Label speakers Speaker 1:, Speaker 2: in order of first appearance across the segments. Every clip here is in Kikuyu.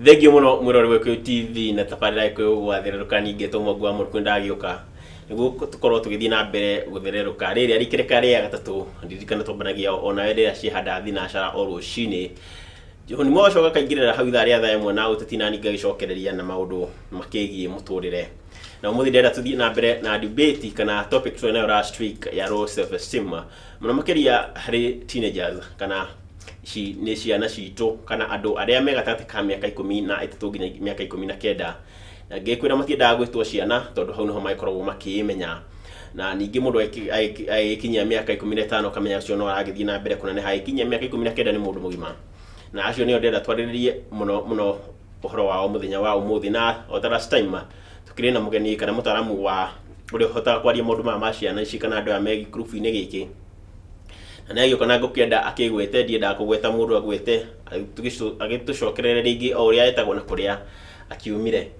Speaker 1: Thengiũ mũno mwĩrori wa Gĩkũyũ TV na tabarĩra Gĩkũyũ gwathererũka. Ningĩ Mwangi wa Mũrukũ ndagĩũka nĩguo tũkorwo tũgĩthiĩ na mbere gũthererũka. Rĩrĩa rĩkĩrĩka rĩa gatatũ, ndirikana twambanagia onawe rĩrĩa ciehanda thinacara o rũcinĩ. John Mwacoka kaingĩrĩra hau ithaa rĩa thaa 1 na ũteti, na ningĩ agĩcokereria na maũndũ makĩgiĩ mũtũrĩre. Na ũmũthĩ ndĩrenda tũthiĩ na mbere na debate kana topic twarĩ nayo last week ya low self esteem, mũno makĩria harĩ teenagers, kana ici nĩ ciana citũ kana andũ arĩa me gatagatĩ ka mĩaka 13 nginya mĩaka 19. Na ngĩkwĩra matiendaga gwĩtwo ciana, tondũ hau nĩho magĩkoragwo makĩĩmenya. Na ningĩ mũndũ agĩkinyia mĩaka 15, ũkamenya ũcio no aragĩthiĩ na mbere kũneneha. Agĩkinyia mĩaka 19 nĩ mũndũ mũgima. Na acio nĩo ndĩrenda twarĩrĩrie mũno mũno ũhoro wao mũthenya wa ũmũthĩ. Na o ta last time, tũkĩrĩ na mũgeni kana mũtaaramu wa ũrĩa ũhotaga kwaria maũndũ maya ma ciana ici kana andũ aya me gĩkurubu-inĩ gĩkĩ, na nĩ agĩũka na ngũkĩenda akĩgwete. Ndiendaga kũgweta mũndũ agwete, agĩtũcokerere rĩngĩ o ũrĩa etagwo na kũrĩa akiumire.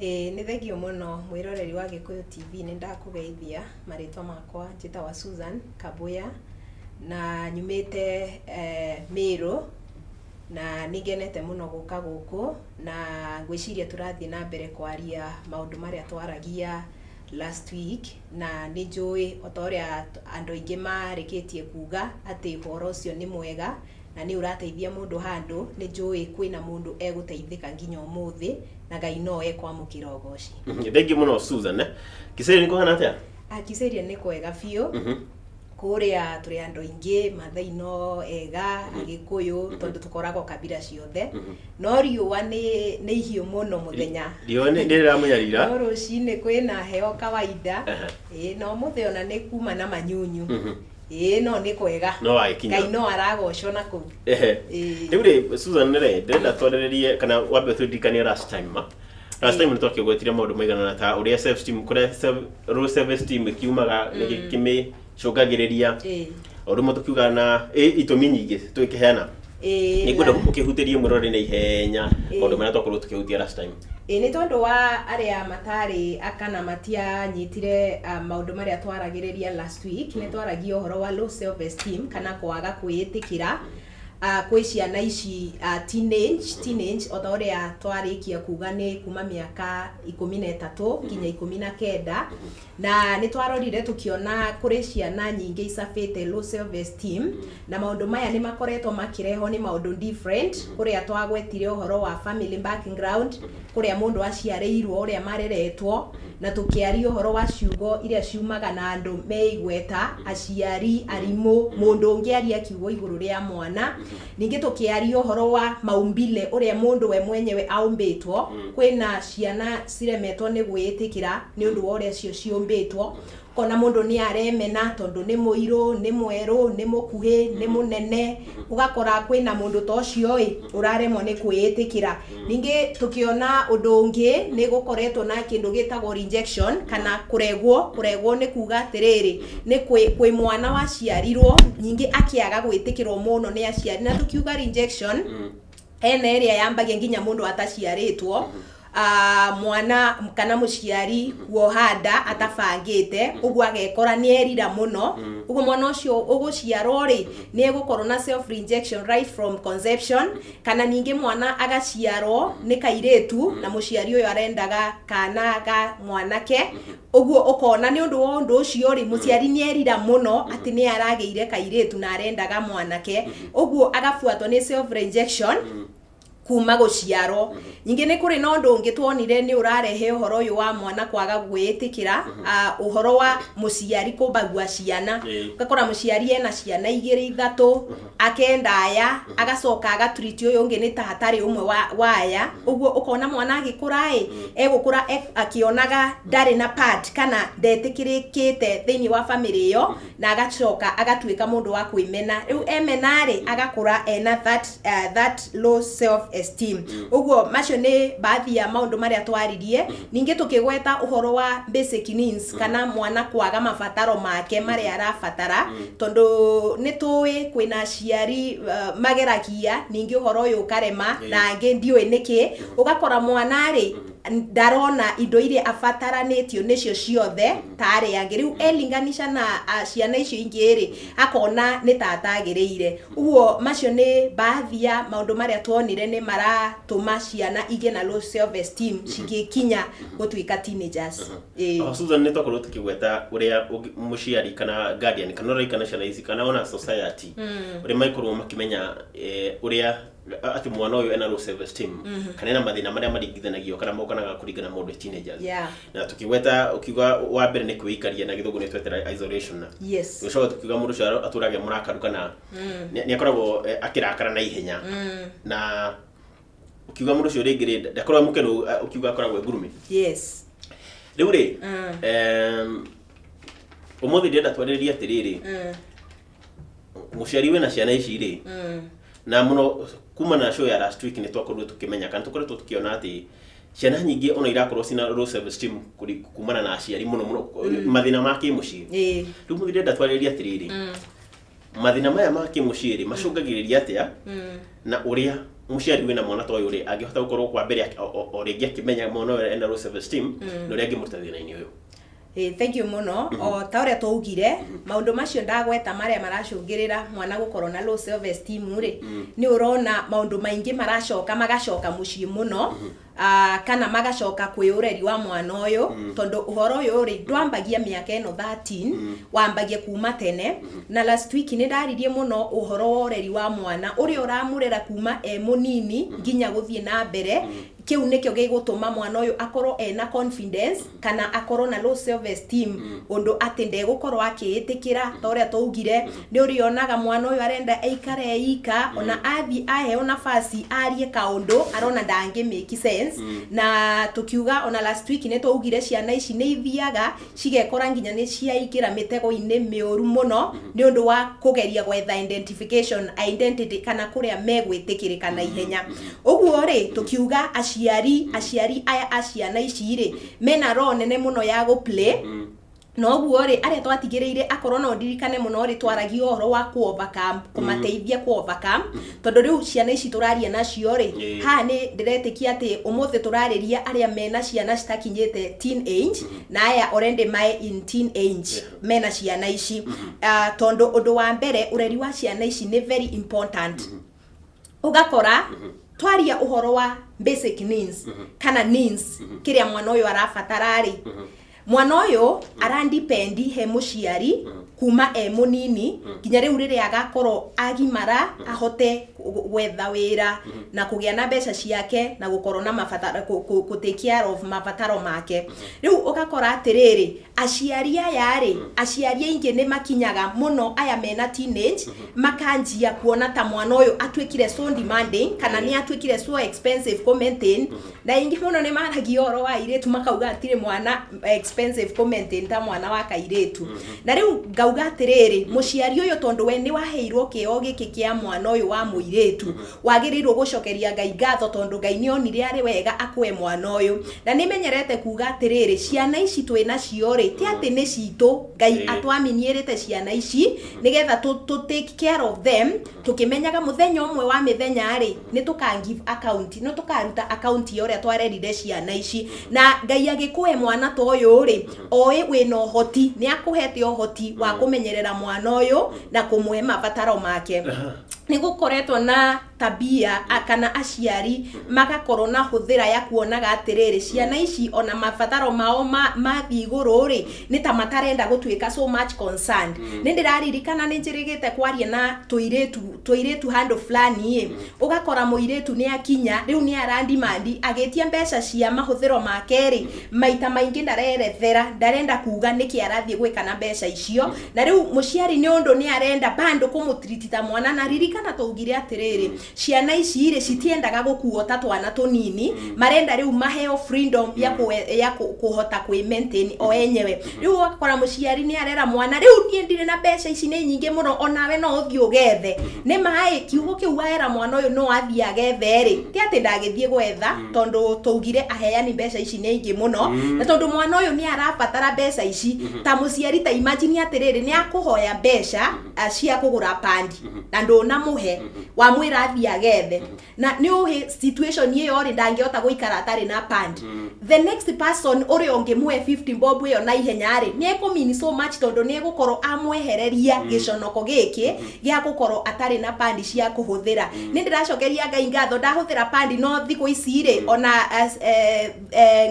Speaker 2: Ĩĩ, nĩ thengio mũno mwĩroreri wa Gĩkũyũ TV, nĩ ndakũgeithia. Marĩtwa makwa njĩtagwo Susan Kabuya na nyumĩte Mĩrũ, na nĩ ngenete mũno gũka gũkũ, na ngwĩciria tũrathiĩ na mbere kwaria maũndũ marĩa twaragia last week. Na nĩ njũĩ o ta ũrĩa andũ aingĩ marĩkĩtie kuga atĩ ũhoro ũcio nĩ mwega na nĩ ũrateithia mũndũ handũ. Nĩ njũĩ kwĩna mũndũ egũteithĩka nginya ũmũthĩ, na Ngai no ekwamũkĩra ũgoci.
Speaker 1: Thengiũ mũno, Susan. Kiseri nĩ kũhana atĩa?
Speaker 2: Akiceria nĩ kwega biũ. Kũrĩa tũrĩ andũ aingĩ, Mathai no ega, Agĩkũyũ, tondũ tũkoragwo kabira ciothe, no riũa nĩ ihiũ mũno mũthenya.
Speaker 1: Riũa nĩ rĩramũnyarira.
Speaker 2: No rũcinĩ kwĩna heho kawaida. Ĩĩ, na ũmũthĩ ona nĩ kuma na manyunyu. Ĩĩ, no nĩ kwega.
Speaker 1: No wagĩkinya.
Speaker 2: Ngai no aragocwo na kũu. Ĩĩ.
Speaker 1: Rĩu rĩ, Susan rĩ, ndĩrenda twarĩrĩrie kana wambe ũtũririkanie last time ma. Last time nĩ twakĩgwetire maũndũ maigana ta ũrĩa self esteem, kũrĩa low self esteem ĩkiumaga, nĩkĩ kĩmĩcũngagĩrĩria. O ũndũ ũmwe tũkiuga na itũmi nyingĩ tũgĩkĩheana. Nĩ ngwenda ũkĩhutĩrie mwĩroreri na ihenya maũndũ marĩa twakorwo tũkĩhutia last time.
Speaker 2: Ĩĩ, nĩ tondũ wa arĩa matarĩ kana matianyitire maũndũ marĩa twaragĩrĩria last week, nĩ twaragia ũhoro wa low self esteem kana kwaga kwĩĩtĩkĩra kwĩ ciana ici teenage. O ta ũrĩa twarĩkia kuga, nĩ kuma mĩaka 13 nginya 19. Na nĩ twarorire tũkĩona kũrĩ ciana nyingĩ icabĩte low self esteem, na maũndũ maya nĩ makoretwo makĩrehwo nĩ maũndũ different, kũrĩa twagwetire ũhoro wa family background, kũrĩa mũndũ aciarĩirwo, ũrĩa mareretwo, na tũkĩaria ũhoro wa ciugo iria ciumaga na andũ me igweta, aciari, arimũ, mũndũ ũngĩ aria kiugo igũrũ rĩa mwana. Ningĩ tũkĩaria ũhoro wa maumbile, ũrĩa mũndũ we mwenyewe aumbĩtwo. Kwĩna ciana ciremetwo nĩ gwĩĩtĩkĩra nĩ ũndũ wa ũrĩa cio ciũmbĩtwo. Kona mũndũ nĩ aremena tondũ nĩ mũirũ, nĩ mwerũ, nĩ mũkuhĩ, nĩ mũnene, ũgakora kwĩna mũndũ ta ũcio ĩ ũraremwo nĩ kwĩĩtĩkĩra. Ningĩ tũkĩona ũndũ ũngĩ, nĩ gũkoretwo na kĩndũ gĩtagwo rejection kana kũregwo. Kũregwo nĩ kuga atĩrĩrĩ, nĩ kwĩ mwana waciarirwo ningĩ akĩaga gwĩtĩkĩrwo mũno nĩ aciari. Na tũkiuga rejection, hena ĩrĩa yambagia nginya mũndũ ataciarĩtwo, mwana kana mũciari kuoha nda atabangĩte ũguo, agekora nĩ erira mũno. Ũguo mwana ũcio ũgũciarwo rĩ, nĩ egũkorwo na self rejection right from conception. Kana ningĩ mwana agaciarwo nĩ kairĩtu na mũciari ũyũ arendaga kana ga mwanake. Ũguo ũkona nĩ ũndũ wa ũndũ ũcio rĩ, mũciari nĩ erira mũno atĩ nĩ aragĩire kairĩtu na arendaga mwanake. Ũguo agabuatwo nĩ self rejection kuma gũciarwo. Ningĩ nĩ kũrĩ na ũndũ ũngĩ tuonire nĩ ũrarehe ũhoro ũyũ wa mwana kwaga gwĩĩtĩkĩra, ũhoro wa mũciari kũmbagua ciana. Ũgakora mũciari ena ciana igĩrĩ, ithatũ, akenda aya, agacoka agatreat ũyũ ũngĩ nĩ ta hatarĩ ũmwe wa aya. Ũguo ũkona mwana agĩkũra ĩ, egũkũra akĩonaga ndarĩ na part kana ndetĩkĩrĩkĩte thĩinĩ wa family ĩyo, na agacoka agatuĩka mũndũ wa kwĩmena. Rĩu emena rĩ, agakũra ena that low self esteem. Ũguo macio nĩ baadhi ya maũndũ marĩa twaririe. Ningĩ tũkĩgweta ũhoro wa basic needs kana mwana kwaga mabataro make marĩa arabatara, tondũ nĩ tũĩ kwĩna aciari mageragia, ningĩ ũhoro ũyũ ũkarema. Na angĩ ndiũĩ nĩkĩ, ũgakora mwana rĩ Ndarona indo iria abataranĩtio nĩcio ciothe ta arĩa angĩ. Rĩu elinganisha na ciana icio ingĩ rĩ, akona nĩ ta atagĩrĩire. Ũguo macio nĩ baadhi ya maũndũ marĩa tuonire nĩ maratũma ciana igĩe na low self esteem cigĩkinya gũtuĩka teenagers. Ĩĩ.
Speaker 1: O Susan, nĩ twakorwo tũkĩgweta ũrĩa mũciari kana guardian kana ũrĩa kana ciana ici kana ona society ũrĩa mangĩkorwo makĩmenya ũrĩa atĩ mwana ũyũ ena low self esteem kana ena mathĩna marĩa maringithanagio kana mokanaga kũringana na mũndũ e teenagers. Na tũkĩgweta, ũkiuga wa mbere nĩ kwĩikaria, na Gĩthũngũ nĩ twetera isolation. Tũgĩcoka tũkiuga mũndũ ũcio atũrage mũrakaru kana nĩ akoragwo akĩrakara na ihenya, na ũkiuga mũndũ ũcio rĩngĩ rĩ ndakoragwo mũkenu, ũkiuga akoragwo e ngurumi. Rĩu rĩ, ũmũthĩ ndĩrenda twarĩrĩrie atĩrĩrĩ, mũciari wĩna ciana ici rĩ, na mũno kuma na show ya last week nĩ twakorirwo tũkĩmenya kana tũkoretwo tũkĩona atĩ ciana nyingĩ ona irakorwo cina low self esteem kumana na aciari, mũno mũno mathĩna ma kĩmũciĩ. Rĩu mũthĩ ndĩrenda twarĩrĩrie atĩrĩrĩ, mathĩna maya ma kĩmũciĩ rĩ, macũngagĩrĩria atĩa, na ũrĩa mũciari wĩna mwana ta ũyũ rĩ angĩhota gũkorwo kwa mbere o rĩngĩ akĩmenya mwana ũyũ ena low self esteem na ũrĩa angĩmũruta thĩna-inĩ ũyũ.
Speaker 2: Thank you mũno. O ta ũrĩa twaugire, maũndũ macio ndagweta marĩa maracũngĩrĩra mwana gũkorwo na low self esteem rĩ, nĩ ũrona maũndũ maingĩ maracoka magacoka mũciĩ mũno, kana magacoka kwĩ ũreri wa mwana ũyũ, tondũ ũhoro ũyũ rĩ ndwambagia mĩaka ĩno 13, wambagia kuma tene. Na last week nĩ ndaririe mũno ũhoro wa ũreri wa mwana, ũrĩa ũramũrera kuma e mũnini nginya gũthiĩ na mbere. Kĩu nĩkĩo gĩgũtũma mwana ũyũ akorwo ena confidence kana akorwo na low self esteem, ũndũ atĩ ndegũkorwo akĩĩtĩkĩra. Ta ũrĩa twaugire, nĩ ũrĩonaga mwana ũyũ arenda aikare eika, ona athiĩ aheo nafasi arie kaũndũ arona ndangĩ make sense. Na tũkiuga ona last week nĩ twaugire ciana ici nĩ ithiaga cigekora nginya nĩ ciaingĩra mĩtego-inĩ mĩũru mũno nĩ ũndũ wa kũgeria gwetha identification, identity, kana kũrĩa megwĩtĩkĩrĩka na ihenya. Ũguo rĩ, tũkiuga aciari aya a ciana ici rĩ mena role nene mũno ya gũ play. Na ũguo rĩ, arĩa twatigĩrĩire, akorwo no ndirikane mũno rĩ, twaragia ũhoro wa ku overcome, kũmateithia ku overcome, tondũ rĩu ciana ici tũraria nacio rĩ, haha nĩ ndĩretĩkia atĩ ũmũthĩ tũrarĩria arĩa mena ciana citakinyĩte teen age na aya already mae in teen age mena ciana ici. Tondũ ũndũ wa mbere, ũreri wa ciana ici nĩ very important. Ũgakora twaria ũhoro wa basic needs kana needs kĩrĩa mwana ũyũ arabatara rĩ, mwana ũyũ arandipendi he mũciari kuma e mũnini nginya rĩu rĩrĩa agakorwo agimara, ahote gwetha wĩra na kũgĩa na mbeca ciake na gũkorwo na mabataro, kũ take care of mabataro make. Rĩu ũgakora atĩrĩrĩ, aciari aya rĩ, aciari aingĩ nĩ makinyaga mũno aya mena teenage makanjia kuona ta mwana ũyũ atuĩkire so demanding kana nĩ atuĩkire so expensive kũ maintain. Na aingĩ mũno nĩ maragia ũhoro wa airĩtu, makauga hatirĩ mwana expensive kũ maintain ta mwana wa kairĩtu. Na rĩu ngauga atĩrĩrĩ, mũciari ũyũ, tondũ we nĩ waheirwo kĩo gĩkĩ kĩa mwana ũyũ wa mũirĩtu, wagĩrĩirwo gũcokeria Ngai ngatho, tondũ Ngai nĩ onire arĩ wega akũe mwana ũyũ. Na nĩ menyerete kuga atĩrĩrĩ, ciana ici twĩ nacio rĩ, ti atĩ nĩ citũ. Ngai atwaminiĩrĩte ciana ici nĩgetha tũ take care of them, tũkĩmenyaga mũthenya ũmwe wa mĩthenya rĩ nĩ tũka give account, nĩ tũkaruta account ya ũrĩa twarerire ciana ici. Na Ngai agĩkũhe mwana ta ũyũ rĩ, oĩ wĩna ũhoti, nĩ akũhete ũhoti wa kũmenyerera mwana ũyũ na kũmũhe mabataro make. Nĩ gũkoretwo na tabia kana aciari magakorwo na hũthĩra ya kuonaga atĩrĩrĩ, ciana ici ona mabataro mao mathiĩ igũrũ rĩ, nĩ ta matarenda gũtuĩka so much concerned. Nĩ ndĩraririkana nĩ njĩrĩgĩte kwaria na tũirĩtu handũ fulani ĩ, ũgakora mũirĩtu nĩ akinya rĩu nĩ arandimandi agĩtia mbeca cia mahũthĩro make rĩ, maita maingĩ ndarerethera, ndarenda kuga nĩkĩ arathiĩ gwĩka na mbeca icio. Na rĩu mũciari nĩ ũndũ nĩ arenda bado kũmũtriti ta mwana. Na ririkana twaugire atĩrĩrĩ, ciana ici rĩ citiendaga gũkuo ta twana tũnini, marenda rĩu maheo freedom ya kũhota kwĩ maintain o enyewe. Rĩu ũgakora mũciari nĩ arera mwana, rĩu niĩ ndirĩ na mbeca ici, nĩ nyingĩ mũno, onawe no ũthiĩ ũgethe. Nĩ maĩ kiugo kĩu waera mwana ũyũ no athiĩ agethe rĩ, ti atĩ ndagĩthiĩ gwetha, tondũ twaugire aheani mbeca ici nĩ aingĩ mũno. Na tondũ mwana ũyũ nĩ arabatara mbeca ici, ta mũciari, ta imagine atĩrĩrĩ, nĩ akũhoya mbeca cia kũgũra pandi na ndũnamũhe. Wamũhe, wamwĩra athiĩ agethe, na nĩ ũĩ situation ĩyo rĩ, ndangĩhota gũikara atarĩ na pad. The next person ũrĩa ũngĩmũhe 50 bob ĩyo na ihenya rĩ, nĩ ekũmean so much, tondũ nĩ egũkorwo amwehereria gĩconoko gĩkĩ gĩa gũkorwo atarĩ na pandi cia kũhũthĩra. Nĩ ndĩracokeria Ngai ngatho ndahũthĩra pandi, no thikũ ici rĩ, ona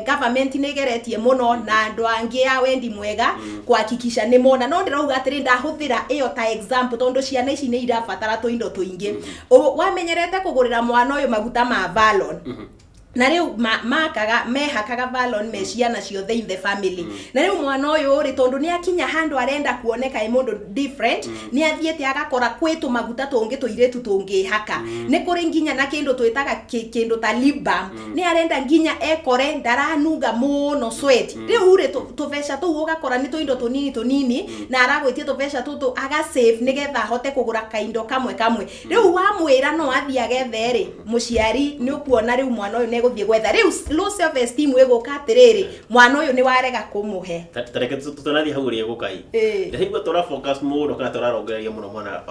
Speaker 2: government nĩ ĩgeretie mũno na andũ angĩ a wendi mwega kuhakikisha nĩ mona. No ndĩrauga atĩrĩ, ndahũthĩra ĩyo ta example tondũ ciana ici nĩ irabatara tũindo tũingĩ. Wamenyerete kũgũrĩra mwana ũyũ maguta ma Valon, na rĩu makaga mehakaga Valon me ciana ciothe in the family. Na rĩu mwana ũyũ rĩ, tondũ nĩ akinya handũ arenda kuoneka ĩ mũndũ different, nĩ athiĩte agakora kwĩ tũmaguta tũngĩ tũirĩtu tũngĩhaka, nĩ kũrĩ nginya na kĩndũ twĩtaga kĩndũ ta lip balm, nĩ arenda nginya ekore ndaranunga mũno sweat. Rĩu rĩ, tũbeca tũu ũgakora nĩ tũindo tũnini tũnini, na aragwĩtia tũbeca tũtũ aga save nĩgetha ahote kũgũra kaindo kamwe kamwe. Rĩu wamwĩra no athiĩ agethe rĩ, mũciari nĩ ũkuona rĩu mwana ũyũ nĩ egũthiĩ gwetha. Rĩu low self esteem ĩgũka atĩrĩrĩ, mwana ũyũ nĩ warega kũmũhe.
Speaker 1: Ta reke tũtanathiĩ hau ũrĩa gũkai. Ndĩraigua tũra focus mũno kana tũrarongoreria mũno mwana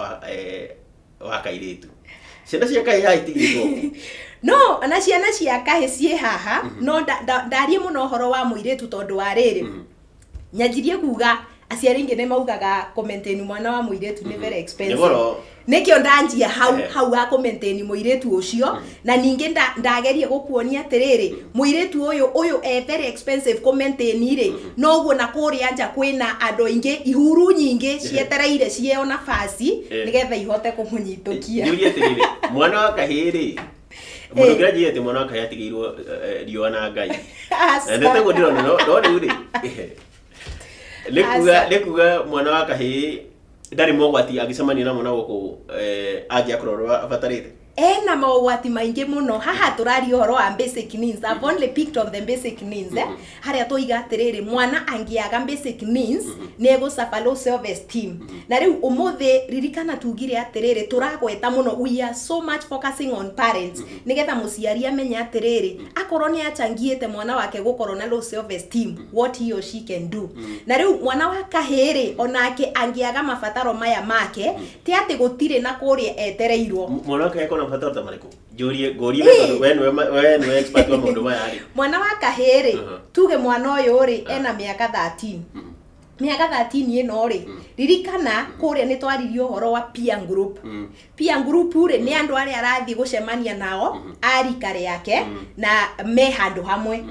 Speaker 1: wa kairĩtu. Ciana cia kahĩĩ haha itigĩtwo.
Speaker 2: No ona ciana cia kahĩ ciĩ haha, no ndarie mũno ũhoro wa mũirĩtu tondũ wa rĩrĩ, nyanjirie kuga aciari aingĩ nĩ maugaga kũmaintain mwana wa mũirĩtu nĩ very expensive.
Speaker 1: Nĩ goro.
Speaker 2: Nĩkĩo ndanjia hau hau ha kũmaintain mũirĩtu ũcio. Na ningĩ ndagerie gũkuonia atĩrĩrĩ, mũirĩtu ũyũ e very expensive kũmaintain rĩ, noguo na kũrĩa nja kwĩna andũ aingĩ, ihuru nyingĩ cietereire cieo nafasi nĩgetha ihote kũmũnyitũkia.
Speaker 1: Njũrie atĩrĩrĩ, mwana wa kahĩĩ rĩ, mũndũ ũngĩ anjĩre atĩ mwana wa kahĩĩ atigĩirwo riũa na Ngai.
Speaker 2: Aca.
Speaker 1: Na nĩ taguo ndĩrona, no rĩu rĩ, nĩ kuga
Speaker 2: Aca.
Speaker 1: Nĩ kuga mwana wa kahĩĩ ndarĩ mogwati angĩcemania namo na gũkũ angĩakorwo abatarĩte?
Speaker 2: Ena mogwati maingĩ mũno. Haha tũraria ũhoro wa basic needs. I've only picked on the basic needs, eh? Harĩa tũiga atĩrĩrĩ, mwana angĩaga basic needs nĩ egũsuffer low self esteem. Na rĩu ũmũthĩ ririkana tugire atĩrĩrĩ, tũragweta mũno, we are so much focusing on parents, nĩgetha mũciari amenye atĩrĩrĩ, akorwo nĩ achangiĩte mwana wake gũkorwo na low self esteem, what he or she can do. Na rĩu mwana wa kahĩĩ rĩ, onake angĩaga mabataro maya make, ti atĩ gũtirĩ na kũrĩa etereirwo.
Speaker 1: Mwana wa kahĩĩ akorwo na mabataro ta marĩkũ? Njũrie, ngũrie we, tondũ we nĩwe expert wa maũndũ maya rĩ.
Speaker 2: Mwana wa kahĩĩ rĩ, tuge mwana ũyũ rĩ, ena mĩaka 13. Mĩaka 13 ĩno rĩ, ririkana kũrĩa nĩ twaririe ũhoro wa peer group. Peer group rĩ, nĩ andũ arĩa arathiĩ gũcemania nao a rika rĩake na me handũ hamwe,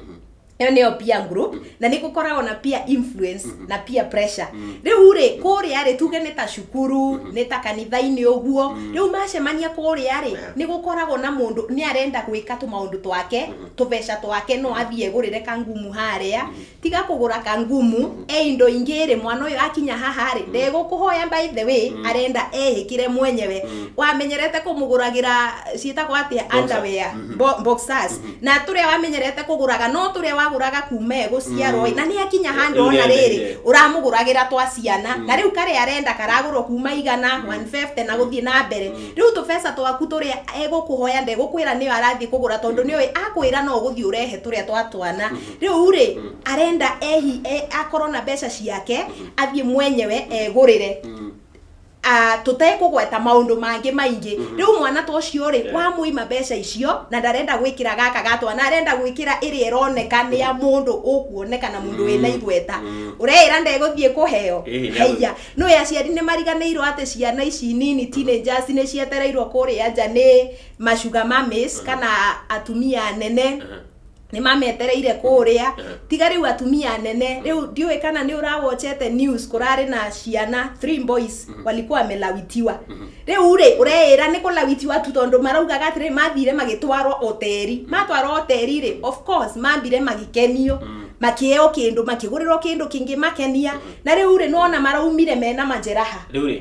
Speaker 2: ĩyo nĩyo peer group. Na nĩ gũkoragwo na peer influence na peer pressure. Rĩu rĩ, kũrĩa rĩ, tuge nĩ ta cukuru, nĩ ta kanitha-inĩ ũguo, rĩu macemania kũrĩa rĩ, nĩ gũkoragwo na mũndũ nĩ arenda gwĩka tũmaũndũ twake, tũbeca twake, no athiĩ egũrĩre kangumu harĩa. Tiga kũgũra kangumu, e indo ingĩ rĩ, mwana ũyũ akinya haha rĩ, ndegũkũhoya. By the way, arenda ehĩkĩre mwenyewe. Wamenyerete kũmũgũragĩra ciĩtagwo atĩa?
Speaker 1: Boxer.
Speaker 2: Underwear, boxers, na tũrĩa wamenyerete kũgũraga, no tũrĩa wagũraga kuma egũciarwo, na nĩ akinya handũ
Speaker 1: Rĩu
Speaker 2: ona
Speaker 1: nĩendete.
Speaker 2: rĩrĩ ũramũgũragĩra twa ciana, na rĩu karĩa arenda karagũrwo kuma igana, 150 na gũthiĩ na mbere. Rĩu tũbeca twaku tũrĩa egũkũhoya, ndegũkwĩra nĩyo arathiĩ kũgũra, tondũ nĩoĩ akwĩra no ũgũthiĩ ũrehe tũrĩa twa twana. Rĩu rĩ, arenda ehi akorwo na mbeca ciake, athiĩ mwenyewe egũrĩre, tũtekũgweta maũndũ mangĩ maingĩ. Rĩu mwana ta ũcio rĩ, wamũima mbeca icio na ndarenda gwĩkĩra gaka gatwana, arenda gwĩkĩra ĩrĩa ĩroneka nĩ ya mũndũ ũkuoneka na mũndũ wĩna igweta, ũreĩra ndegũthiĩ kũheo? Heia, no aciari nĩ mariganĩirwo atĩ ciana ici nini, teenagers, nĩ cietereirwo kũrĩa nja nĩ macuga mamis kana atumia anene, nĩ mametereire kũrĩa. Tiga rĩu atumia anene, rĩu ndiũĩ kana nĩ ũrawatchete news, kũrarĩ na ciana, three boys walikuwa wamelawitiwa. Rĩu rĩ, ũreĩra nĩ kũlawitiwa tu, tondũ maraugaga atĩrĩ, mathire magĩtwarwo hoteri. Matwarwo hoteri rĩ, of course mambire magĩkenio, makĩheo kĩndũ, makĩgũrĩrwo kĩndũ kĩngĩ makenia, na rĩu rĩ, nĩwona maraumire mena majeraha.
Speaker 1: Rĩu rĩ,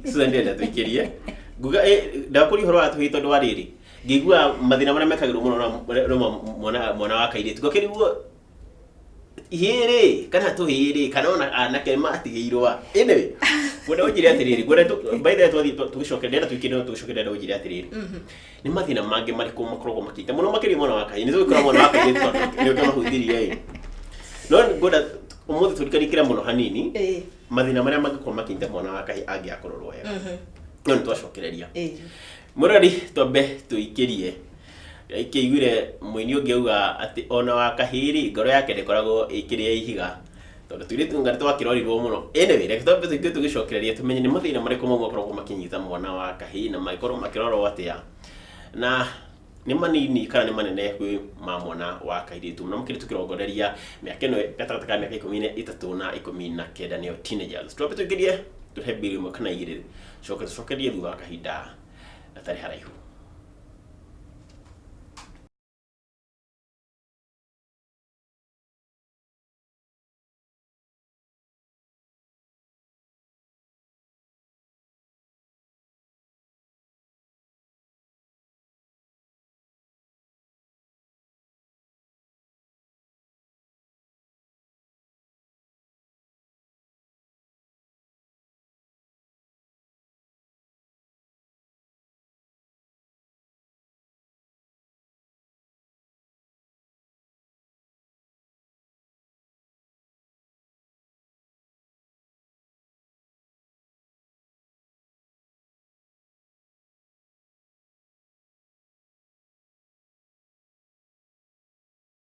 Speaker 1: Susan, ndĩrenda tũikĩrie nguga ndakũria ũhoro wa tũhĩĩ, tondũ wa rĩrĩ, ngĩigua mathĩna marĩa mekagĩrwo mũno na mwana wa kairĩtu, ngakĩrigwo ihĩĩ rĩ kana tũhĩĩ rĩ kana ona anake matigĩirwo a. Anyway, ngwenda ũnjĩre atĩrĩrĩ, ngwenda by the way twathiĩ tũgĩcoke, ndĩrenda tũikĩrie, no tũgĩcoke ndĩrenda ũnjĩre atĩrĩrĩ, nĩ mathĩna mangĩ marĩkũ makoragwo makĩita mũno makĩria mwana wa kahĩĩ? Nĩ tũgĩkora mwana wa kairĩtu tondũ nĩ ũkĩmahutirie ĩ, no ngwenda ũmũthĩ tũrikarikĩre mũno hanini mathĩna marĩa mangĩkorwo makĩnyita mwana wa kahĩĩ angĩakororwo wega. No nĩ twacokereria.
Speaker 2: Ĩĩ.
Speaker 1: Mũrori, twambe tũikĩrie kĩiguire mũini ũngĩ auga atĩ ona wa kahĩĩ ngoro yake ndĩkoragwo ĩkĩrĩ ya ihiga, tondũ tũirĩtu nga twakĩrorirwo mũno. Anyway, reke twambe tũikie tũgĩcokereria tũmenye nĩ mathĩna marĩkũ mau makoragwo makĩnyita mwana wa kahĩĩ na mangĩkorwo makĩrorwo atĩa, na nĩ manini kana nĩ manene kwĩ ma mwana wa kairĩtu, mũno makĩria tũkĩrongoreria mĩaka ĩno gatagatĩ ka mĩaka 13 na 19, nĩyo teenagers. Twambe tũingĩrie tũhe mbiri ĩmwe kana igĩrĩ, coke tũcokerie thutha wa kahinda gatarĩ haraihu.